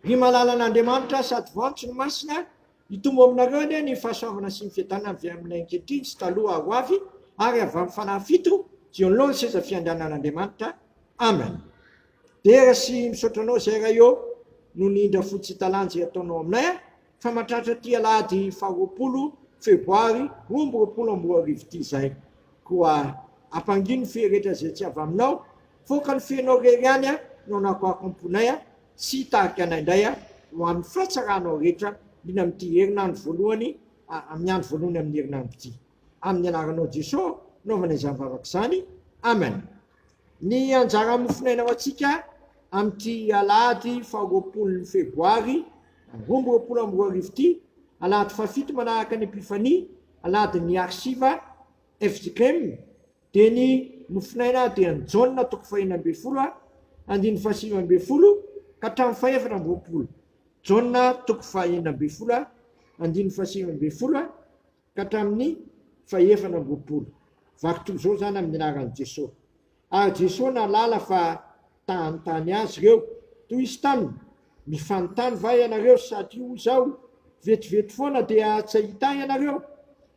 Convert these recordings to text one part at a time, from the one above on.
Ry malalan'Andriamanitra sady voantso ny masina, hitombo aminareo anie ny fahasoavana sy ny fiadanana avy aminay ankehitriny sy taloha ary ho avy, ary avy amin'ny Fanahy fito, izay eo anoloan'ny seza fiandrianan'Andriamanitra. Amen. Dera sy misaotra anao izay Ray ô, noho ny indra fo tsy hita lanja izay ataonao aminay a, fa mahatratra ity alahady faha 20 febroary 2022 ity izay. Koa ampangino ny fe rehetra izay tsy avy aminao, Foaka ny fenao irery ihany a no anakoako am-ponay a sy hitarika anay indray a ho amin'ny fahatsaranao rehetra indrindra amin'ity herinandro voalohany a amin'ny andro voalohany amin'ny herinandro ity. Amin'ny anaranao Jeso naovana izany vavaka izany. Amen. Ny anjara mofonaina ho antsika amin'ity alahady faha-20 febroary 2022 ity, alahady fahafito manaraka ny Epifania, alahadin'ny arsiva fjkm, Dia ny mofonaina dia ny Jaona toko fahenina ambin'ny folo andininy fahasivy ambin'ny folo ka hatramin'ny fahefatra amby roapolo. Jaona toko fahenina ambin'ny folo andininy fahasivy ambin'ny folo ka hatramin'ny fahefatra amby roapolo. Vaky toy izao izany amin'ny anaran'i Jesoa. Ary Jesoa nahalala fa ta hanontany Azy ireo, toy Izy taminy, Mifanontany va ianareo satria hoy Izaho, Vetivety foana dia tsy hahita Ahy ianareo,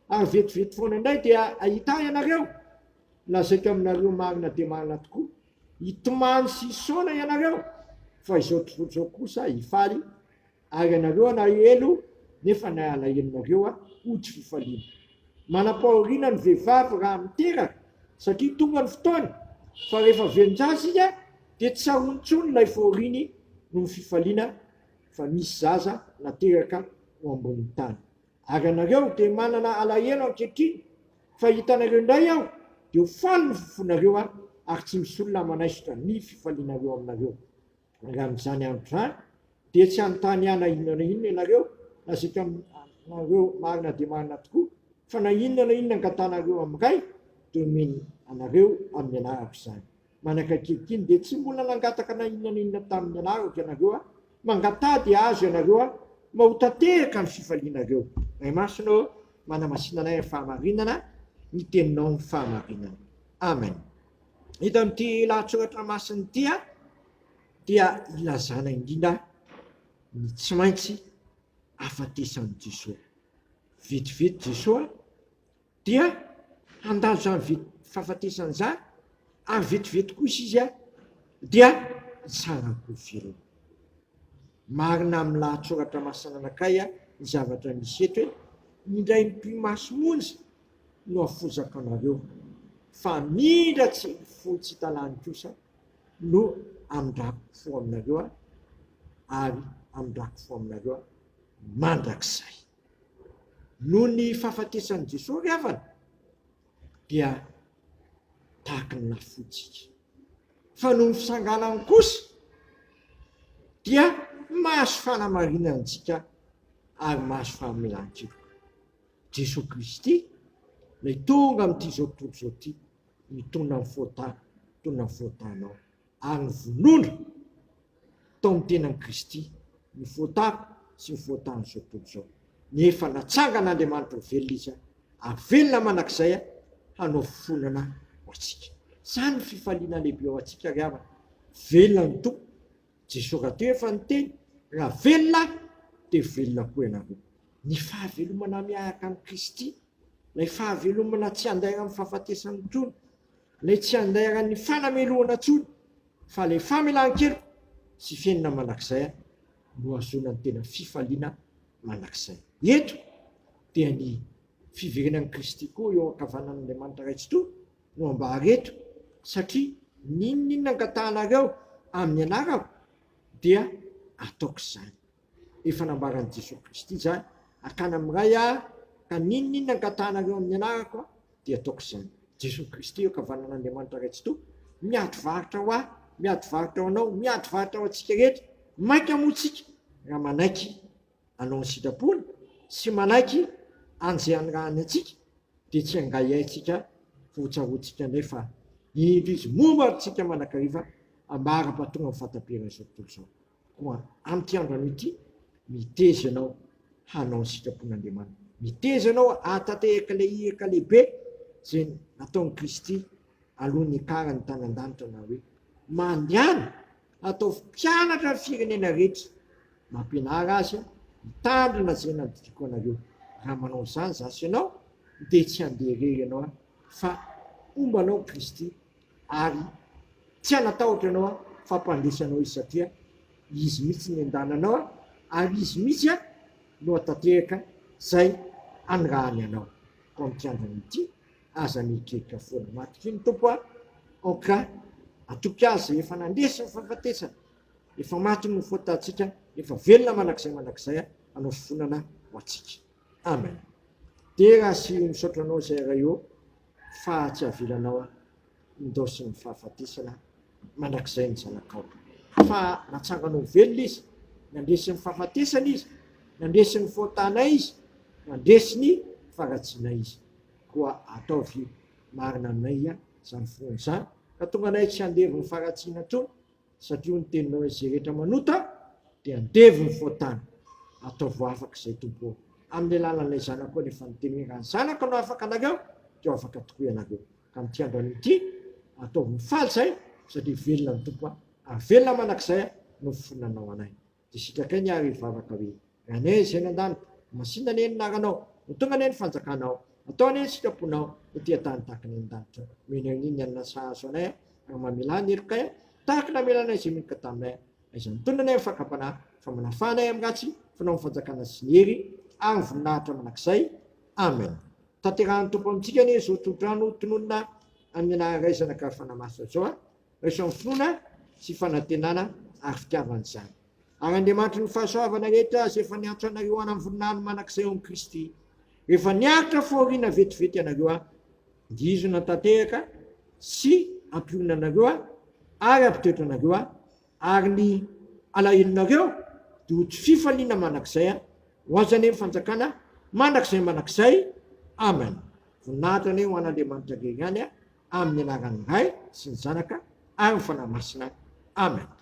ary vetivety foana indray dia hahita Ahy ianareo? Lazaiko aminareo marina dia marina tokoa, hitomany sy hisaona ianareo, fa izao tontolo izao kosa hifaly, ary ianareo hanahelo, nefa ny alahelonareo hody fifaliana. Manam-pahoriana ny vehivavy raha miteraka, satria tonga ny fotoany, fa rehefa velon-jaza izy dia tsy tsaroany intsony ilay fahoriany noho ny fifaliana fa misy zaza nateraka ho ambonin'ny tany. Ary ianareo dia manana alahelo ankehitriny, fa hitanareo indray aho, dia ho faly ny fofonareo ary tsy misy olona manaisotra ny fifalianareo aminareo. Ary amin'izany andro izany dia tsy hanontany ahy na inona na inona ianareo, lazaiko aminareo marina dia marina tokoa, fa na inona na inona angatanareo amin'ny Ray, dia homeny anareo amin'ny anarako izany. Manakaiky dia tsy mbola nangataka na inona na inona tamin'ny anarako ianareo, mangataha dia azo ianareo, mba ho tanteraka ny fifalianareo. Ray Masina ô, manamasina anay amin'ny fahamarinana, ny teninao ny fahamarinana. Amen. Eto amin'ity lahatsoratra masina ity dia ilazana indrindra ny tsy maintsy ahafatesan'i Jesoa. Vetivety Jesoa dia handalo izany fahafatesana izany ary vetivety kosa izy dia hitsangan-ko velona. Marina amin'ny lahatsoratra masina anankiray ny zavatra misy eto hoe indray mipi-maso monja no afozako anareo, fa mindra tsy fo tsy hita lany kosa no amindrako fo aminareo ary amindrako fo aminareo mandrakizay. Noho ny fahafatesan'i Jesoa ry havana dia tahaky ny nafointsika. Fa noho ny fisanganany kosa dia mahazo fanamarinana antsika ary mahazo famelan-keloka. Jesoa Kristy, ilay tonga amin'ity izao tontolo izao ity, mitondra ny fahotako, mitondra ny fahotanao, ary ny vonoina tao amin'ny tenan'i Kristy, ny fahotako sy ny fahotan'izao tontolo izao. Nefa natsangan'Andriamanitra ho velona Izy, ary velona mandrakizay hanao fifonana ho antsika. Izany ny fifaliana lehibe ho antsika ry havana. Velona ny Tompo. Jesoa rahateo efa niteny, raha velona aho, dia velona koa ianareo. Ny fahavelomana miaraka amin'i Kristy, ilay fahavelomana tsy andairan'ny fahafatesana intsony, ilay tsy andairan'ny fanamelohana intsony, fa ilay famelan-keloka sy fiainana mandrakizay no ahazoana ny tena fifaliana mandrakizay. Eto dia ny fiverenan'i Kristy koa eo ankavanan'Andriamanitra Ray Tsitoha no ambara eto, satria n'inon'inona angatahanareo amin'ny anarako dia ataoko izany. Efa nambaran'i Jesoa Kristy izany, Hakana amin'ny Ray Aho, ka n'inon'inona angatahanareo amin'ny anarako dia ataoko izany. Jesoa Kristy eo ankavanan'Andriamanitra Ray Tsitoha, miady varotra ho ahy, miady varotra ho anao, miady varotra ho antsika rehetra. Mainka moa tsika raha manaiky hanao ny sitrapony sy manaiky an'izay anirahany antsika dia tsy hangahiahintsika fa ho tsaroantsika indray fa indro izy momba antsika mandrakariva ambara-pahatonga amin'ny fahataperan'izao tontolo izao. Koa amin'ity andro anio ity, miteza ianao hanao ny sitrapon'Andriamanitra. Miteza ianao hahatanteraka ilay iraka lehibe izay nataon'i Kristy alohan'ny hiakarany tany an-danitra na hoe, Mandehana, ataovy mpianatra ny firenena rehetra. Mampianara azy hitandrina izay nandidiako anareo. Raha manao izany izaho sy ianao, dia tsy handeha irery ianao fa homba anao Kristy ary tsy hanatahotra ianao fa hampandresy anao Izy satria Izy mihitsy no endana anao ary Izy mihitsy no hatanteraka izay anirahany anao. Koa amin'ity andro ity, aza mieritreritra foana. Matokia ny Tompo aho, aoka hatoky Azy izay efa nandresy ny fahafatesana, efa maty noho ny fahotantsika, efa velona mandrakizay mandrakizay hanao fifonana ho antsika. Amen. Dera sy misaotra Anao izay Ray ô fa tsy avelanao aho hindaosin'ny fahafatesana mandrakizay ny zanakao. Fa natsanganao velona izy, nandresy ny fahafatesana izy, nandresy ny fahotanay izy, nandresy ny faharatsianay izy. Koa ataovy marina aminay izany finoana izany, ka tonga anay tsy handevo ny faharatsiana intsony, Satria hoy ny teninao hoe izay rehetra manota dia andevo ny fahotana. Ataovy ho afaka izay Tompo ô. Amin'ny alalan'ilay Zanakao nefa niteny hoe raha ny Zanako no afaka anareo dia ho afaka tokoa ianareo. Ka amin'ity andro anio ity, ataovy mifaly izahay satria velona ny Tompo ary velona mandrakizay no fifonanao anay. Dia sitrakay ny ary hivavaka hoe, Ranay izay any an-danitra, masina anie ny anaranao, ho tonga anie ny fanjakanao, atao anie ny sitraponao, ety an-tany tahaka ny any an-danitra. Omena anie ny hanina sahaza anay, ary mamelà ny helokay, tahaka ny namelanay izay meloka taminay. Aiza mitonona anay amin'ny fakam-panahy, fa manafaha anay amin'ny ratsy, fanao ny fanjakana sy ny hery ary ny voninahitra mandrakizay. Amen. Tanterahan'ny Tompo amintsika anie izao tsodrano tononina amin'ny anaran'ny Ray, Zanaka ary Fanahy Masina izao. Raiso amin'ny finoana sy fanantenana ary fitiavana izany. Ary Andriamanitry ny fahasoavana rehetra izay efa niantso anareo ho any amin'ny voninahiny mandrakizay ao amin'i Kristy, rehefa niaritra fahoriana vetivety ianareo, dia Izy no hanatanteraka sy hampionona anareo ary hampitoetra anareo, ary ny alahelonareo dia ho tsy fifaliana mandrakizay, ho Azy anie ny fanjakana mandrakizay mandrakizay. Amen. Voninahitra anie ho an'Andriamanitra irery ihany. Amin'ny anaran'ny Ray sy ny Zanaka ary ny Fanahy Masina. Amen.